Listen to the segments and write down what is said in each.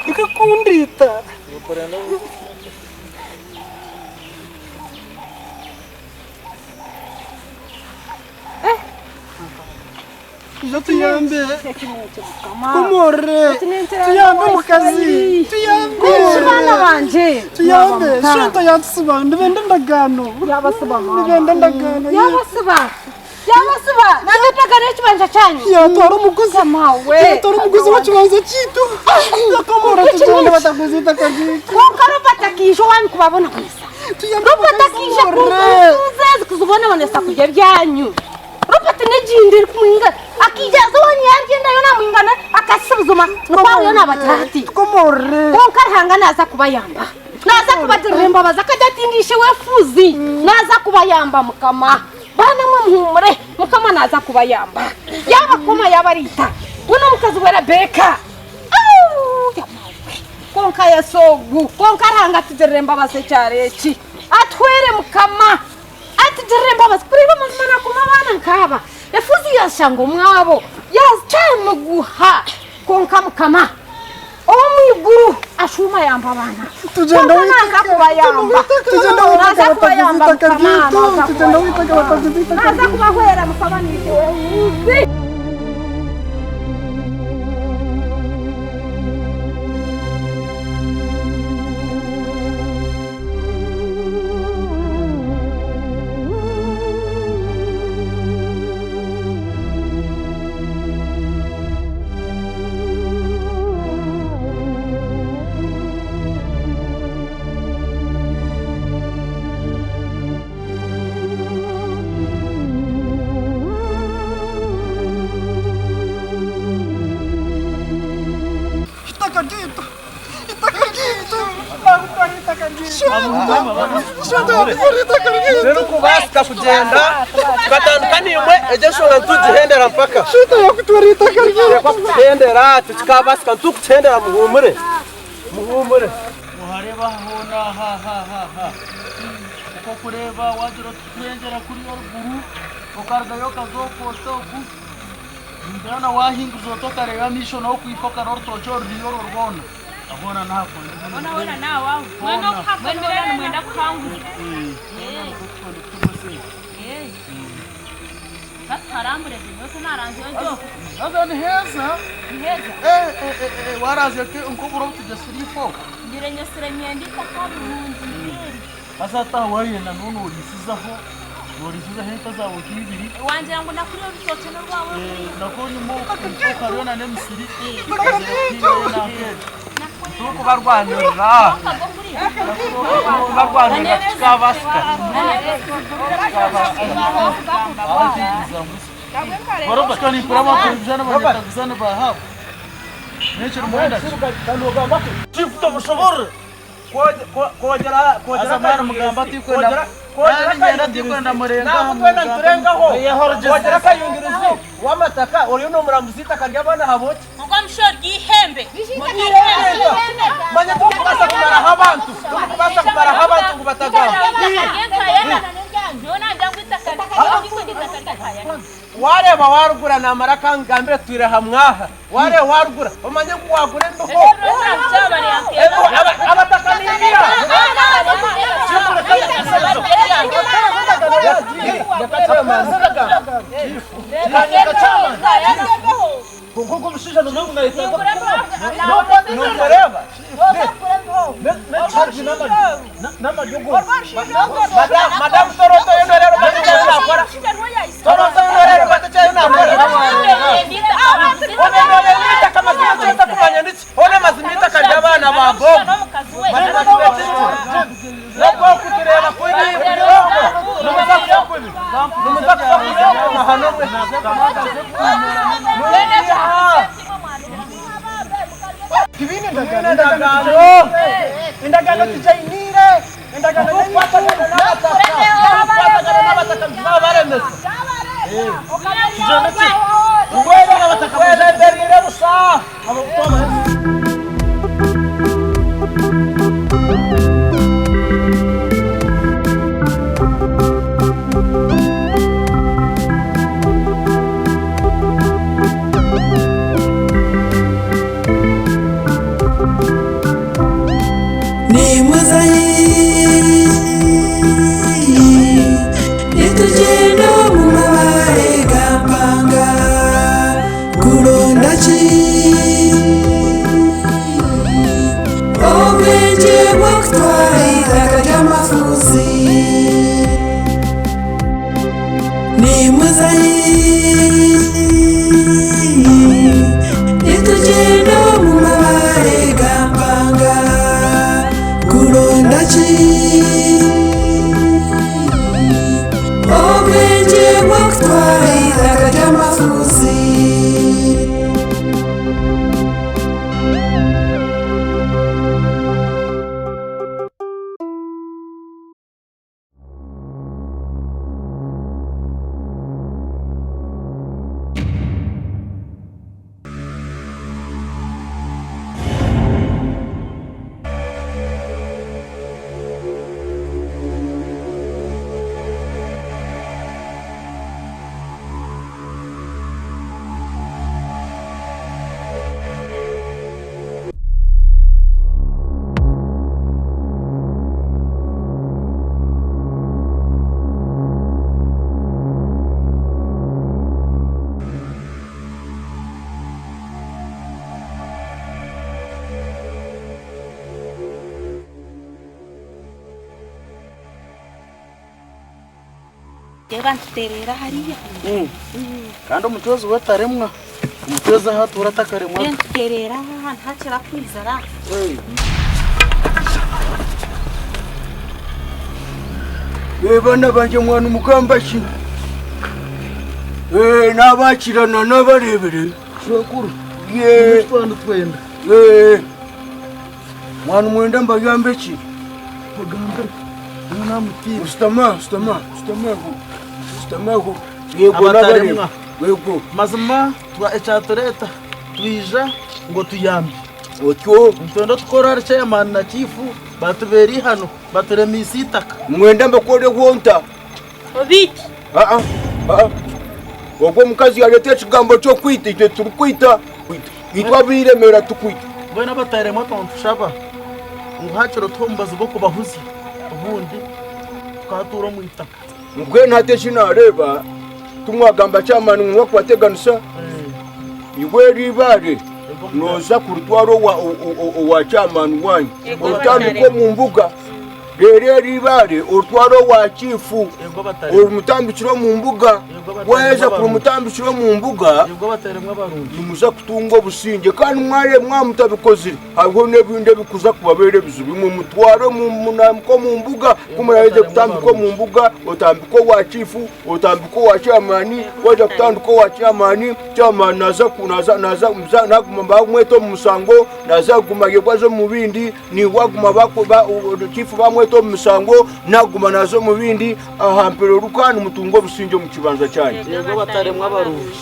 Ekakundiita. Ija tuyambe. Tukomorere. Tuyambe mukazi. Tuyambe. Baana bangye. Tuyambe. Shanta yatusiba. Nibenda endagaano. Yabasiba mama. Nibenda endagaano. Yabasiba. Yabasiba. Nabetagana ekibanja kyanyu. Yatwara omuguzi. Mawe. Yatwara omuguzi w'ekibanja kyaitu. Yakomora tugende bataguze eitaka ryaitu. Kwonka Robert akiija owanyu kubabonabonesa. Tuyambe Robert mukazi akiija tukomorere. kuzuza kuzibonabonesa kurya ebyanyu. Robert n'egindi erikumwingana. Akiija aza owanyu yaryendayo namwingana akasisa buzima. Nikwo ariyo nabagira ati. Tukomorere. Kwonka Ruhanga naaza kubayamba. Naaza kubagirira embabazi akajya ati ndi ishe w'efuuzi. Naaza kubayamba Mukama. Baana mwe muhuumure Mukama naaza kubayamba. Yaabakoma yaabariita. We n'omukazi we Rebeka. Au! Kwonka Yesu ogu, kwonka Ruhanga atugirire embabazi ekyaro eki. Atuhwere Mukama. Atugirire embabazi. Kureeba amazima naakoma abaana nkaaba. Efuuzi yaashanga omwabo, yaakyamuguha. Kwonka Mukama ow'omu iguru ashuuma ayamba abaana. Tugyenda Kwonka naaza kubayamba. Tugyenda Naaza witaka kubayamba bataguze itaka Mukama, ryaitu. naaza Tugyenda witaka bataguze itaka Naaza ryaitu. kubahwera Mukama niitwe wehuuzi. Itaka ryaitu. Itaka ryaitu. Bakutwara itaka ryaitu. Shanta yakutwara itaka ryaitu. Tirikubaasika kugyenda tukatandika naimwe egyo enshonga nitugihendera mpaka. Shanta yakutwara itaka ryaitu. Turekwa kukihendera tikikabaasika nitukukihendera muhuumure. Muhuumure. Ohareeba aha hoona aha aha aha aha. Oku orikureeba waagira oti kurengyera kuriya oruguru okarugayo okaza okoota oku, ningira na waahinguza oti okareeba amaisho n'okwifa okareeba orutookye oruriyo orwo rwona, hoona n'aha Hoona hoona nawe aho. Hoona. Mbwenu hoona nimwenda kuhanguza. Nikwo tukwenda kutuga Eh. Katuharambure gye nyowe ku naaranzyeyo gye okwo. Haza ni heeza. Ni heeza. Eh, eh, eh, eh, waaranzya nk'oburo obutugyesire ife oku. Ngire nyesire nyenda eitaka birungi eri. Haza hati aha waayenda noona nooriisizaho, nooriisizaho ente zaawe nk'ibiri. Wangira ngu na kuriya orutookye n'orwawe kuriya. Nakwo enyima oku hariyo n'emisiri. Turikubarwanirira. Turikubarwanirira tikikabaasika. Chief tomushobora. Niturengaho kwogyera akayungirizi w'amataka oriyo n'omurambuzi eitaka ry'abaana habwoki? Ogwo musho ry'eihembe. Manya turikubaasa kumaraho abantu turikubaasa kumaraho abantu ngu batagamba. Wareeba warugura namara akangambire twire hamwe aha wareeba warugura omanye ngu wagura embiho abataka nibiira. Nokureeba madamu Toronto yoona oreeba omatekyayo nakora Toronto yoona oreeba omatekyayo nakora itaka mazima kyota kumanya niki hoona mazima itaka ry'abaana ba Bob nobwo kutureeba kuri numuza kufa kubi numuza kufa kubi mahano mwe Tibine endagaano. Endagaano tujainiire. Endagaano tukwatagana n'abataka tukwatagana n'abataka nitubabaremesa welemberire busa. bw'okutwara eitaka ry'amafuuzi. Nimuza hi? Nitugyenda omu mabaare ga mpanga kuronda ki? Obwengye bw'okutwara eitaka ry'amafuuzi. Reeba nitutereera hariya. Kandi omucwezi we ataremwa. Omucwezi ahu atuura atakaremwa. Reeba nitutereera aha ntihakira kwizira. Baana bangye mwana mugamba ki? Naabakirana nabareebire. Shwekuru, Yee. twaba nitwenda. Mwana mwenda mbagambe ki? Mugambire. Namutiina. Shutama, shutama, shutamaho. Shutamaho. Yego Abataremwa. nabareeba. Yego. Mazima ekyatureeta twija ngu otuyambe. Otyo. Nitwenda tukore ahari chairman na chief batubeere eihano baturemiise eitaka. Mwenda mbakoreho nta? Obiiti. Aa, aa. Ogwo omukazi yareeta ekigambo ky'okwita, itwe turikwita. Itwe ab'eiremera tukwita. Mbwenu abataremwa twaba nitushaba ngu hakiri otuhe omubazi gw'okubahuzya obundi tukatuura omu itaka. Mbwenu hati eki naareeba, timwagamba ky'amaani ngu mwakubateganisa? Iwe eri ibaare nooza kuritwara owa chairman waanyu, oritambike omu mbuga. Reero eri ibaare oritware owa chiifu, orimutambikire omu mbuga. Waaheza kurimutambikira omu mbuga, nimuza kutunga obusingye. Kandi mwareeba mwaba mutabikozire, hariho n'ebindi ebirikuza kubabeera ebizibu. Imwe mutware munambike omu mbuga, ku muraaheze kutambika omu mbuga, otambike owa chiifu, otambike owa chairman, waaheza kutandika owa chairman, chairman naaza naaza naaza naguma bamweta omu mushango, naaza kuguma yebwa aze omu bindi, niiwe waguma chiifu bamweta omu mushango, naguma naaza omu bindi, aha mpereruka nimutunga obusingye omu kibanja kyanyu. Yego bataremwa abarungi.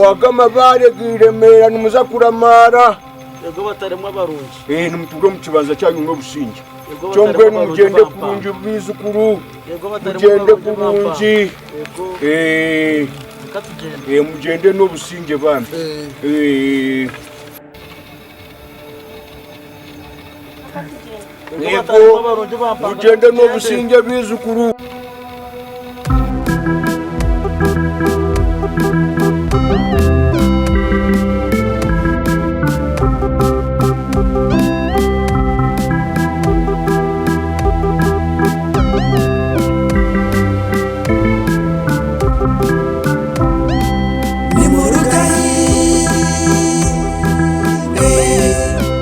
Aga amabaare g'Iremeera nimuza kuramaara. Yego bataremwa abarungi. Nimutuura omu kibanja kyanyu n'obusingye. Yego Kyo bataremwa mbwenu abarungi mugyende bampa. kurungi baijukuru. Yego bataremwa Mugyende abarungi bampa. kurungi. Yego. Reka tugyende. Mugyende n'obusingye bambi. Yego mugyende n'obusingye baijukuru. Nimuruga hi?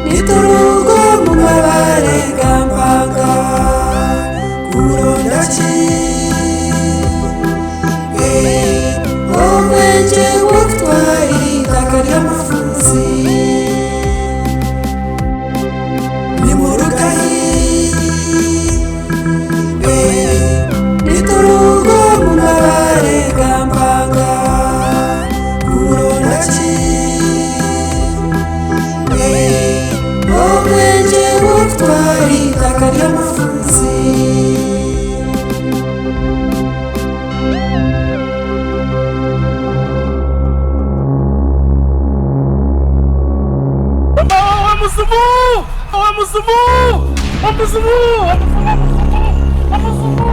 Nituruga omu mabaare ga mpanga kuronda ki? Obwengye bw'okutwara eitaka ry'amafuuzi. Nimuruga hi? Nituruga omu mabaare ga mpanga kuronda ki? Obwengye bw'okutwara eitaka ry'amafuuzi. Omuzimu! Omuzimu! Omuzimu! Omuzimu!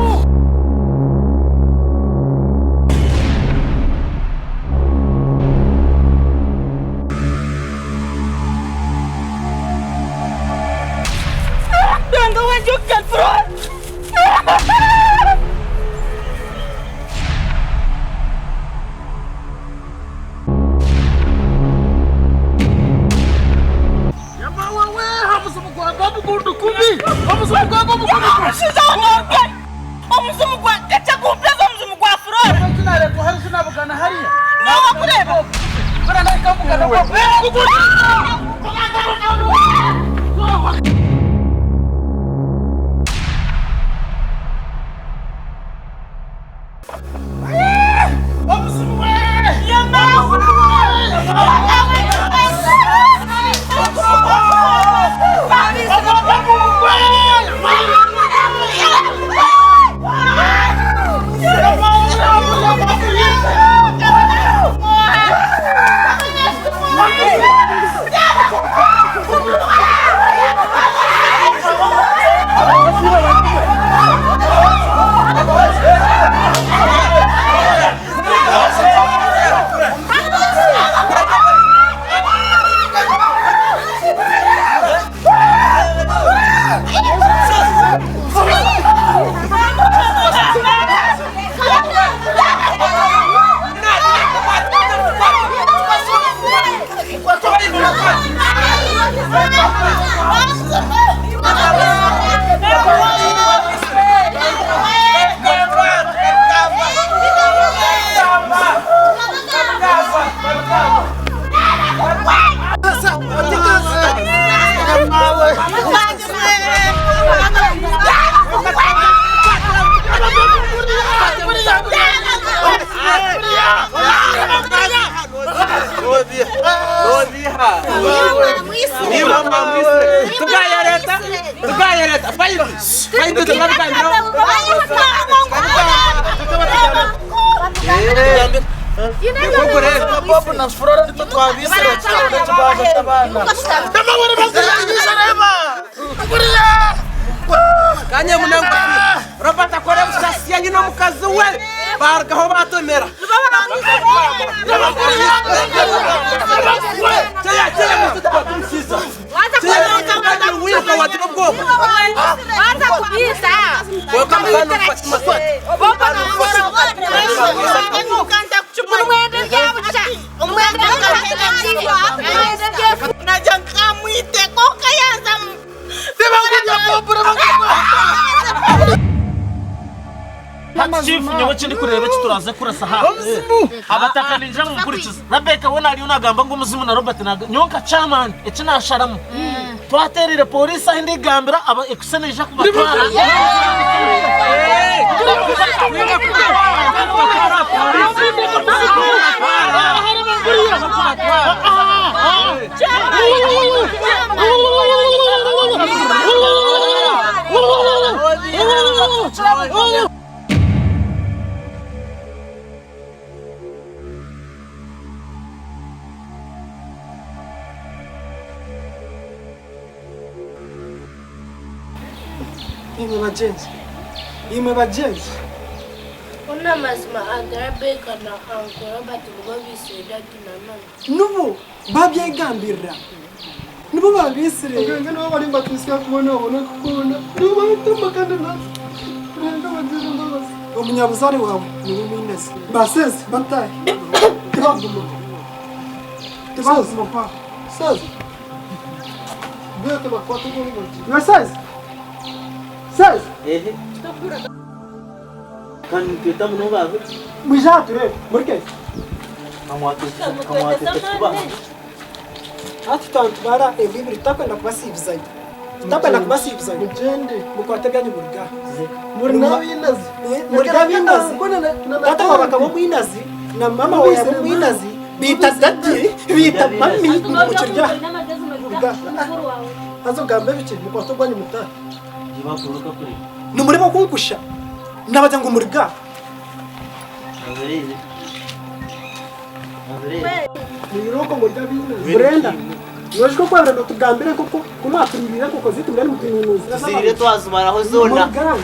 Ruhanga wangye. Omuzimu gwa Kakye gumpeza omuzimu gwa Flora. Niiwe wakureeba? Robert akora busasi yanyu n'omukazi we barugaho batomera. Chief nyowe kindi kureba eki turaze kurasa ha abataka ninjira mumukurikiza Rebecca we nariyo nagamba ngu omuzimu na Robert naga nyowe nka chairman eki nasharamu twaterire polisi ahi ndigambira aba ekuse neija kubatwara. Imwe bagyenzi, imwe bagyenzi. Hoona amazima Aunt Rebecca na Uncle Robert nibo baitsire dadi na mama. Nibo babyegambirira. Nibo babaitsire. Ruhanga nibo bari nibatwitsya kubonabona kukunda. Nibo barikutuma kandi natwe. Ruhanga abagirire embabazi. Omunyabuzaare waawe niwe mwinazi. Basezi bataahi. Tibaguma. Tibaguma mpaho. Sezi. Iwe sezi. Sezi. Mwije aha tureebe. Mureke. Hati twaba nitubara ebiro bibiri tutakwenda kubasiibizayo. Tutakwenda kubasiibizayo. Mugyende. Mukwate ebyanyu muruge aha. Muri n'abainazi. Muri n'abainazi. Taata waawe akaba omwinazi na maama waawe yaba omwinazi. Biita dadi, biita mami, mukirye aha. Muruge aha. Haza ogambe bikye, mukwate ogwanyu mutaahe. Nimureeba oku nkusha? Nabagira ngu muruge aha. Brenda, noijuka oku wabaire notugambira enkoko ku mwaturiirire enkoko zaitu mbwenu mutununuuze. Tuziriire twazimaraho zoona. Muruge aha.